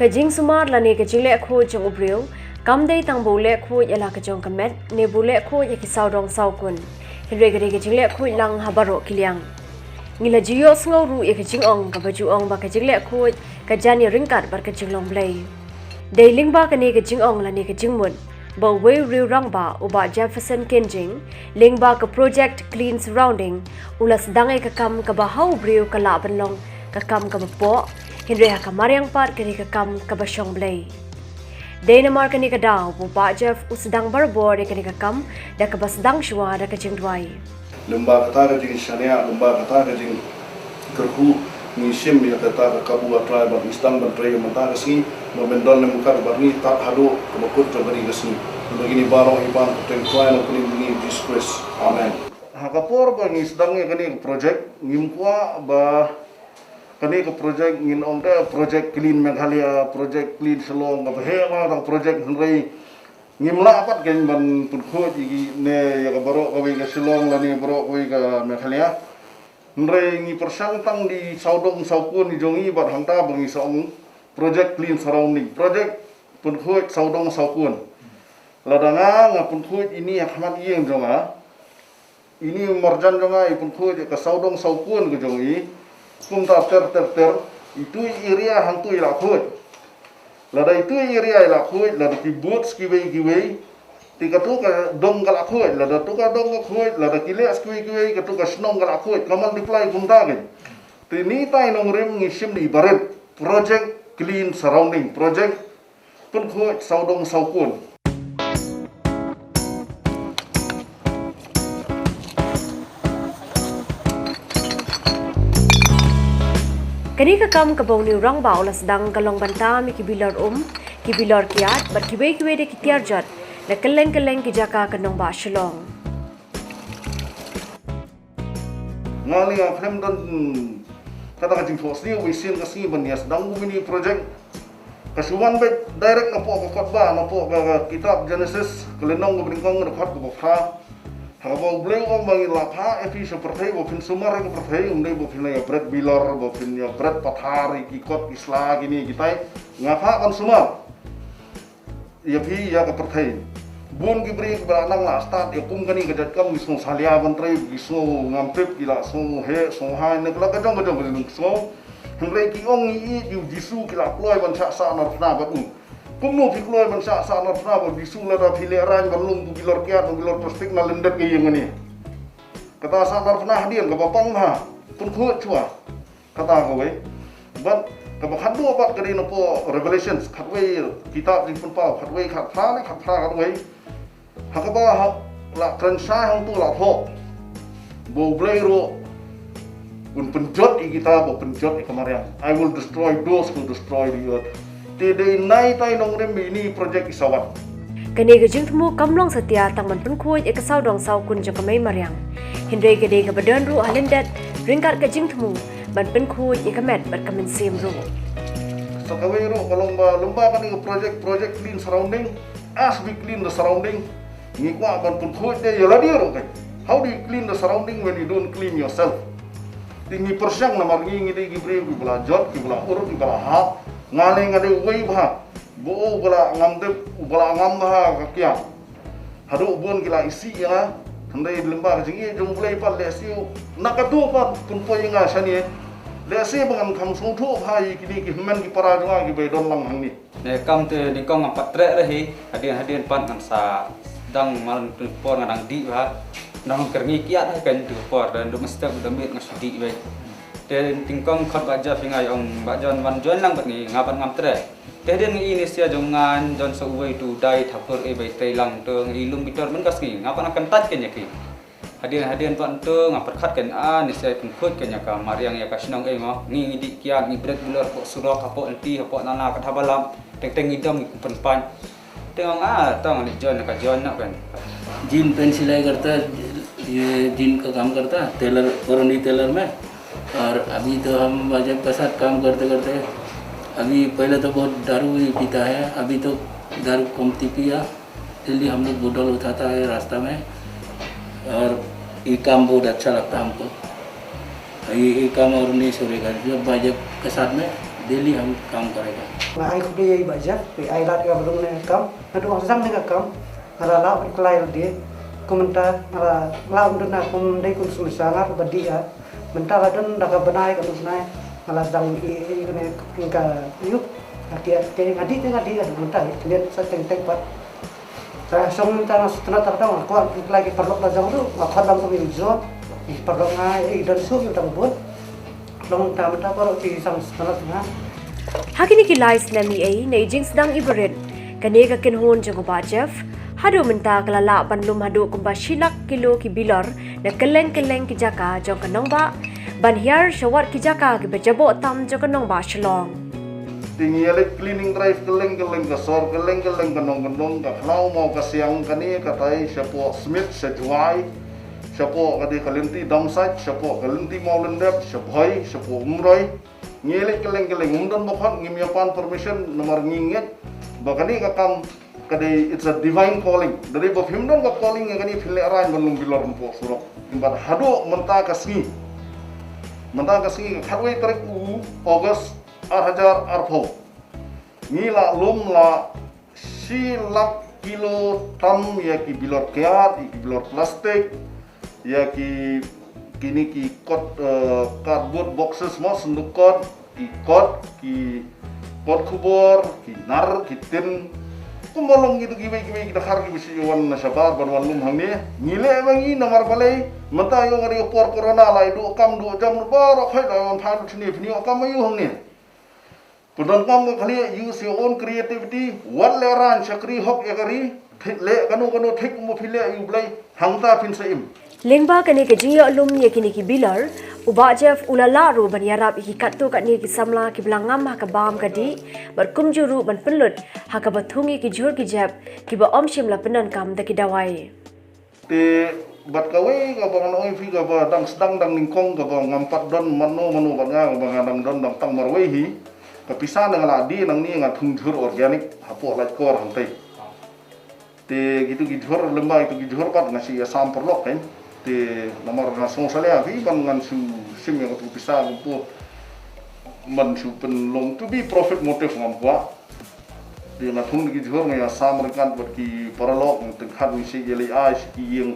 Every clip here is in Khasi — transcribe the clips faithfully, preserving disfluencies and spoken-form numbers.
Ka jingsumar lane ka jingleh khuid jong u briew kam dei tang ba u leh khuid ïa la ka jong ka met ne ba u leh khuid ïa ki sawdong sawkun. Hynrei ka dei ka jingleh khuid lang ha baroh ki liang. Ngi la ju ïohsngew ruh ïa ka jingong kaba ju ong ba ka jingleh khuid ka jan ïa ryngkat bad ka jinglong Blei. Dei lyngba kane ka jingong lane ka jingmut ba uwei u rangbah u Bah Jefferson Kynjing lyngba ka Project Clean Surrounding u la sdang ïa ka kam kaba ha u briew ka lah ban long ka kam kaba poh, hynrei ha ka mariang pat ka dei ka kam kaba shong Blei. Dei namar kane ka daw ba u Bah Jeff u sdang barabor ïa kane ka kam da kaba sdang shuwa da ka jingduwai. Lyngba kata ka jingshaniah, lyngba kata ka jingkyrkhu, ngi shim ïa kata ka kabu ka trai bad ngi sdang ban trei ïa mynta ka sngi, ba men don lem kat bad ngi tad haduh kaba kut jong kane ka sngi. Ba kine baroh i ban ka teng trai na kane ngi Jesus Christ. Amen. Ha ka por ba ngi sdang ïa kane ka project, ngim kwah ba kane ka project ngin ong ka project Clean Meghalaya, project Clean Shillong, kaba heh ma ka project, hynrei ngim lah pat kein ban pynkhuid ïa ki ne ïa ka baroh kawei ka Shillong lane baroh kawei ka Meghalaya. Hynrei ngi pyrshang tang da i sawdong sawkun i jong ngi bad hangta ba ngi sa ong project Clean Surrounding, project pynkhuid sawdong sawkun. Lada nga nga pynkhuid ine ha khmat ïing jong nga, ine marjan jong nga i pynkhuid ïa ka sawdong sawkun ka jong i, kumta ter ter ter, itu i area hangtu i la khuid. Lada itu i area i la khuid, lada ki booth kiwei kiwei, te katu ka dong ka la khuid, lada tu ka dong ka khuid, lada ki leh kiwei kiwei, katu ka shnong ka la khuid, ka multiply kumta kein. Te ine itai nongrim ngi shim da i barit, project Clean Surrounding, project pynkhuid sawdong sawkun. Kane ka kam kaba une u rangbah u la sdang ka long ban tam ïa ki bilor um, ki bilor kiad bad kiwei kiwei de ki tiar jot na kylleng kylleng ki jaka ka nongbah Shillong. Nga lei nga khlem don kata ka jingthoh sniew ba shisien ka sngi ban ïa sdang kumne project. Ka shu wan beit direct napoh ka kotbah, napoh ka, ka kitab Genesis, ka lynnong kaba nyngkong, ka dkhot kaba phra. Ha kaba U Blei u ong ba ngi la phah ïa phi sha pyrthei ba phin sumar ïa ka pyrthei, ym dei ba phin ïa bret bilor, ba phin ïa bret pathar, ïa ki kot ki sla kine kitai. Nga phah ban sumar ïa phi ïa ka pyrthei. Bun ki briew kiba la nang la stad ïa kum kane ka jait kam, ki sngew salia ban trei, ki sngew ngam tip, ki la sngew heh sngew hai, ne ka la ka jong ka jong ka jong ka sngew. Hynrei ki ong ngi ïeit ïa u Jisu, ki la kloi ban shah sahnarphna bad u. Kumno phi kloi ban shah sahnarphna bad u Jisu lada phi lehraiñ ban lum tu bilor kiad, tu bilor plastik na lyndet ka ïing kane? Kata sahnarphna hadien kaba pang bha, pynkhuid shuwa. Kata kawei. Bad kaba khatduh pat ka dei napoh Revelations, khatwei, kitab Jingpynpaw khatwei, khatphra ne khatphra, khatwei. Ha kaba ha, la kren shai hangtu la thoh ba U Blei ruh un pynjot ïa kita ba pynjot ïa ka mariang. I will destroy those who destroy the earth. Te dei nai tai nongrim ba ine i project i sa wan. Kane ka jingthmu kam long satia tang ban pynkhuid ïa ka sawdong sawkun jong ka mei mariang. Hynrei ka dei kaba don ruh ha lyndet ryngkat ka jingthmu ban pynkhuid ïa ka met bad ka mynsiem ruh. Sa kawei ruh ka long ba lyngba kane ka project, project Clean Surrounding, as we clean the surrounding, ngi kwah ban pynkhuid de ïa lade ruh kein. How do you clean the surrounding when you don't clean yourself? Te ngi pyrshang namar ngi ngi dei ki briew kiba la jot, kiba la ur, kiba la hap. Nga lei nga dei uwei bha ba u ba la ngam dep, u ba la ngam bha ka kiang. Haduh bun ki la isih ïa nga. Hynrei lyngba ka jingïeit jong U Blei pat lehse na katu pat pynpoi ïa nga shane. Lehse ba ngan kham sngewthuh bha ïa kine ki hynmen ki para jong nga kiba ïadon lang hangne. Ne kam te nyngkong ngam pat treh re hi, hadien hadien pat ngan sa dang malan tu por nga dang dih bha. Dang kyrngi kiad ha kan tu por dan dum step dum bit nga shu dih bha. Te nyngkong khot Bah Jeff ïa nga ong Bah John wan join lang bad ngi, nga pat ngam treh. Te hadien ngi i ne sia jong ngan don sa uwei tu dai thapur e bai trei lang tu ngi lum bitor man ka sngi, nga pat nga kyntait kan ïa ki. Hadien hadien pat tu nga pyrkhat kan a ne sia pynkhuid kan ïa ka mariang ïa ka shnong e mo. Ngi ngi dih kiad ngi bret bilor hapoh surok hapoh lynti hapoh nana kat haba lap. Teng teng ngi dom ngi pynpait. Te nga ong a tang ngi join ka join na kan. Jean पेन सिलाई करता है, ये जीन का काम करता है Taylor, colony Taylor में। और अभी तो हम अजब के साथ काम करते करते, अभी पहले तो बहुत दारू ही पीता है, अभी तो दारू कमती पिया, डेली हम लोग बोतल उठाता है रास्ता में। और ये काम बहुत अच्छा लगता है हमको, ये ये काम और नहीं छोड़ेगा जब भाई जब के साथ में। Daily हम काम करेगा। Nga ai khublei ïa i Bah Jeff, i ai lad ïa ka ba long ne ka kam. Naduh ba zang ne ka kam, nga la lah ban kylla ïa lade. Kumta nga la lah ban duna kum dei kum sumar sha nga ba dei ïa. Mynta la don da ka bnai ka bnai. Nga la zang i i kane ka ïuh. Nga ki ki nga dei te nga dei ïa mynta i kane sa teng teng pat. Sa song mynta nga sutna ta ta nga kwah ki kylla ki paralok la jong ruh nga khot lang kum i jong. I paralok nga i don suk i dang bun. Long ta mynta baroh ki sang sngewtynnat nga. Ha kine ki lai snem eiei na i jingsdang i barit, kane ka kynhun jong u Bah Jeff haduh mynta ka la lah ban lum haduh kumba shi lak kilo ki bilor na kylleng kylleng ki jaka jong ka nongbah, ban hiar sha wat ki jaka kiba jaboh tam jong ka nongbah Shillong. Te ngi ïa leit cleaning drive kylleng kylleng ka sor, kylleng kylleng ka nong ka nong, ka khlaw maw ka siang, kane katai, shapoh Smit, sha Jowai, shapoh ka dei ka lynti Damsait, shapoh ka lynti Mawlyndep, sha Bhoi, shapoh Umroi. Ngi leit kylleng kylleng, ym don ba khot, ngim ïa pan permission, namar ngi ngeit ba kane ka kam ka dei, it's a divine calling. Da dei ba phim don ka calling ïa kane phin lehraiñ ban lum bilor hapoh surok. Bad haduh mynta ka sngi, mynta ka sngi ka khatwei tarik u August ar hajar arphew, ngi la lum la shi lak kilo tam ïa ki bilor kiad, ïa ki bilor plastik, ïa ki, kine ki kot, eh, cardboard boxes mo, sanduk kot, ki kot, ki kot khubor, ki nar, ki tin. Kumba long kitu kiwei kiwei ki dkhar kiba shu wan na shabar ban wan lum hangne. Ngi leh ba ngi namar balei, mynta ïoh nga dei ka por corona la ïa duh kam duh jam baroh khoit la wan phai lut shane, phin ïoh kam aïu hangne. Pyndonkam ka khlieh, use your own creativity, wat lehraiñ, shakri hok ïa ka ri, thik leh kano kano thik kumba phi leh ïa u Blei, hangta phin sa im. Lyngba kane ka jingïoh lum ïa kine ki bilor, u Bah Jeff u la lah ruh ban ïarap ïa ki katto katne ki samla kiba la ngam ha ka bam ka dih, bad kumjuh ruh ban pynlut ha kaba thung ïa ki jhur ki jep kiba ym shym la pyndonkam da ki dawai. Te bad kawei kaba ngan ong ïa phi kaba dang sdang dang nyngkong kaba ngam pat don mano mano bad nga kaba nga dang don dang tang marwei hi. Ka pisa na nga la die nangne nga thung jhur organic hapoh Laitkor hangtei. Te kitu ki jhur lem bad kitu ki jhur pat nga shu ïa sam paralok kan. Te namar nga sngewsih ïa phi ban ngan shu shim ïa katu ka pisa kumto. Man shu pynlong to be profit motive ngam kwah. Te nga thung da ki jhur nga ïa sam ryngkat bad ki paralok, teng khat ngi shu ïa leit ai sha ki ïing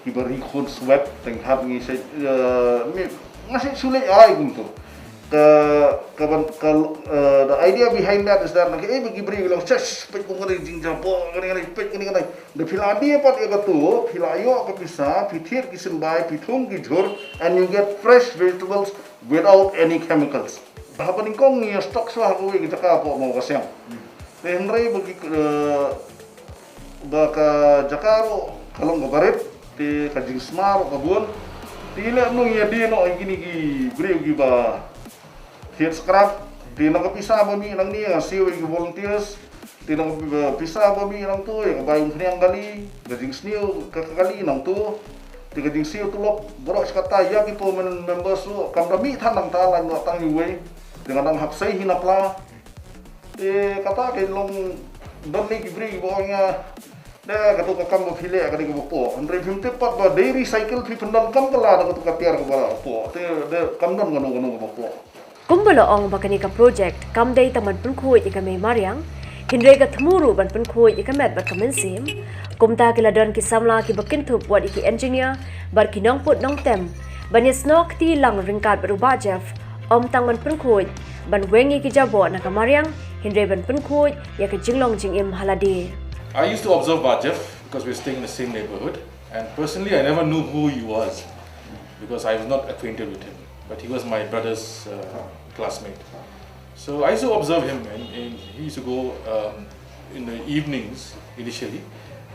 kiba ri khun swet, teng khat ngi shu, eh, ngi, nga shu shu leit ai kumto. Ka, ka ban, ka, eh, the idea behind that is that, na ka, eh, ba ki briew ki long, "Shush, peit kum kane jingjia, peit kane kane, peit kane kane." Da phi la die pat ïa katu, phi la ïoh ka pisa, phi thied ki symbai, phi thung ki jhur, and you get fresh vegetables without any chemicals. Haba nyngkong ngi ïa stock shuwa ha kawei ka jaka hapoh Mawkasiang. Te hynrei ba ki, eh, ba ka jaka ruh ka long kaba rit, te ka jingsma ruh ka bun. Te leh mynno ngi ïa die noh ïa kine ki briew kiba thied scrap. Te na ka pisa ba mih nangne nga siew ïa ki volunteers. Te na ka pisa ba mih nangto ïa ka bai umphniang kali, ka jingsniew ka, ka kali nangto. Te ka jingsiew tulop baroh shi katta ïa ki permanent members ruh kam da mih than nangta, la ïoh tang iwei. Te nga dang hap sei hi na pla. Te kata ka long don ne ki briew kiba ong ïa nga, da kato ka kam ba phi leh ka dei kaba poh. Hynrei phim tip pat ba dei recycle, phi pyndonkam kylla da kato ka tiar kaba poh. Te da kam don kano kano kaba poh. Kumba la ong ba kane ka project kam dei tang ban pynkhuid ïa ka mei mariang, hynrei ka thmu ruh ban pynkhuid ïa ka met bad ka mynsiem. Kumta ki la don ki samla kiba kynthup wat ïa ki engineer bad ki nongput nongtem ban ïasnoh kti lang ryngkat bad u Bah Jeff, ym tang ban pynkhuid ban weng ïa ki jaboh na ka mariang, hynrei ban pynkhuid ïa ka jinglong jingim ha lade. I used to observe Bah Jeff because we were staying in the same neighborhood, and personally I never knew who he was because I was not acquainted with him, but he was my brother's, uh, classmate. So I used to observe him, and, and he used to go, um, in the evenings initially,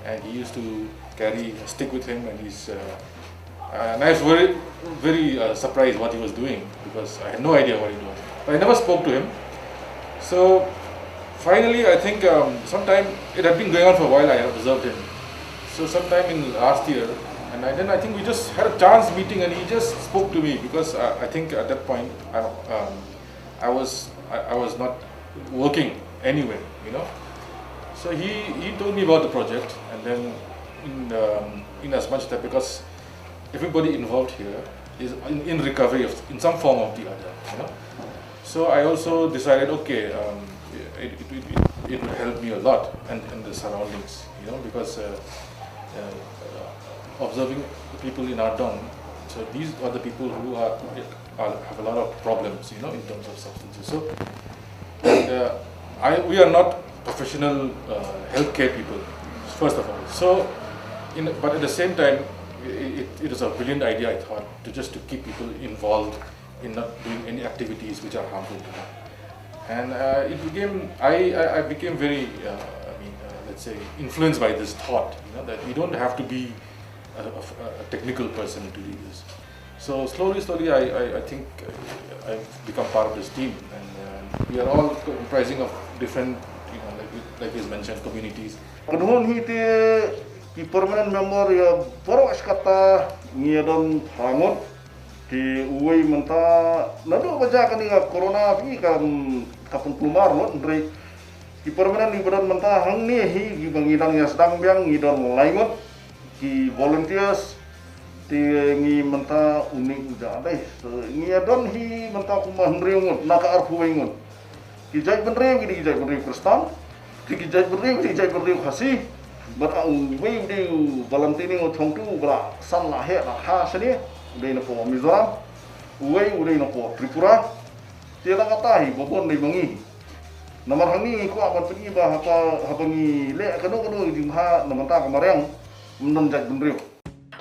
and he used to carry a stick with him, and he's, uh, and I was very, very, uh, surprised what he was doing because I had no idea what he was doing. But I never spoke to him. So finally, I think, um, sometime, it had been going on for a while, I had observed him. So sometime in last year, and I, then I think we just had a chance meeting, and he just spoke to me because I, I think at that point I, um, I was, I, I was not working anywhere, you know. So he, he told me about the project, and then in, um, in as much that, because everybody involved here is in, in recovery of, in some form or the other, you know. So I also decided, okay, um, it, it, it, it would help me a lot and, and the surroundings, you know, because uh, uh, observing the people in our dong, so these are the people who are, are have a lot of problems, you know, in terms of substances. So and, uh, I, we are not professional uh, healthcare people, first of all. So, in, but at the same time, it, it is a brilliant idea, I thought, to just to keep people involved in not doing any activities which are harmful to them. And uh, it became, I, I, I became very, uh, I mean, uh, let's say, influenced by this thought, you know, that you don't have to be a, a, a technical person to do this. So slowly, slowly, I, I, I think uh, I've become part of this team, and uh, we are all comprising of different, you know, like, like you mentioned, communities. Kynhun hi te ki permanent member ïa baroh shi katta ngi ïa don phra ngut. Ki uwei mynta naduh ba jia kane ka corona phi ka ka pynkulmar lut, hynrei ki permanent ngi ba don mynta hangne hi kiba ngi dang ïa sdang biang ngi don lai ngut. Ki volunteers te ngi mynta u nik u ja dei. So, ngi ïa don hi mynta kumba hynriew ngut na ka arphew wei ngut. Ki jaitbynriew ki dei ki jaitbynriew Khristan. Te ki jaitbynriew ki dei ki jaitbynriew Khasi. Bad uwei u dei u Valentine u thong tu ba la san la heh la ha shane. U dei na po Mizoram. Uwei u dei na po Tripura. Te la kata hi ba bun dei ba ngi. Namar hangne ngi kwah ban pyni ba haba haba ngi leh kano kano jingha na bynta ka mariang ym don jaitbynriew.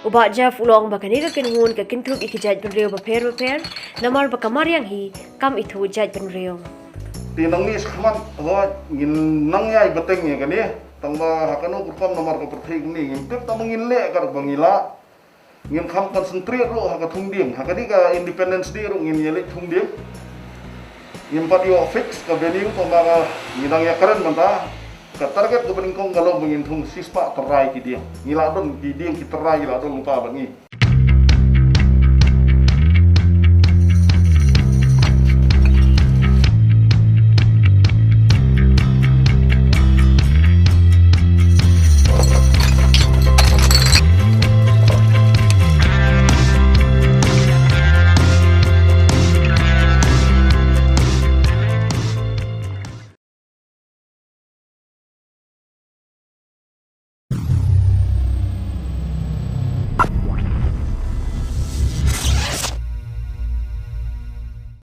U Bah Jeff u la ong ba kane ka kynhun ka kynthup ïa ki jaitbynriew bapher bapher namar ba ka mariang hi kam ithuh jaitbynriew. Te nangne shakhmat hooid ngin nang ïai bteng ïa kane. Tang ba ha kano ka rukom namar ka pyrthei kumne ngim tip tang ba ngin leh katba ngi lah. Ngin kham concentrate ruh ha ka thung dieng, ha kane ka Independence Day ruh ngin ïaleit thung dieng. Ngim pat ïoh fix ka venue tang ba ka ngi dang ïakren mynta. Ka target kaba nyngkong ka long ba ngin thung shispah trai ki dieng. Ngi la don ki dieng ki trai ngi la don lypa bad ngi.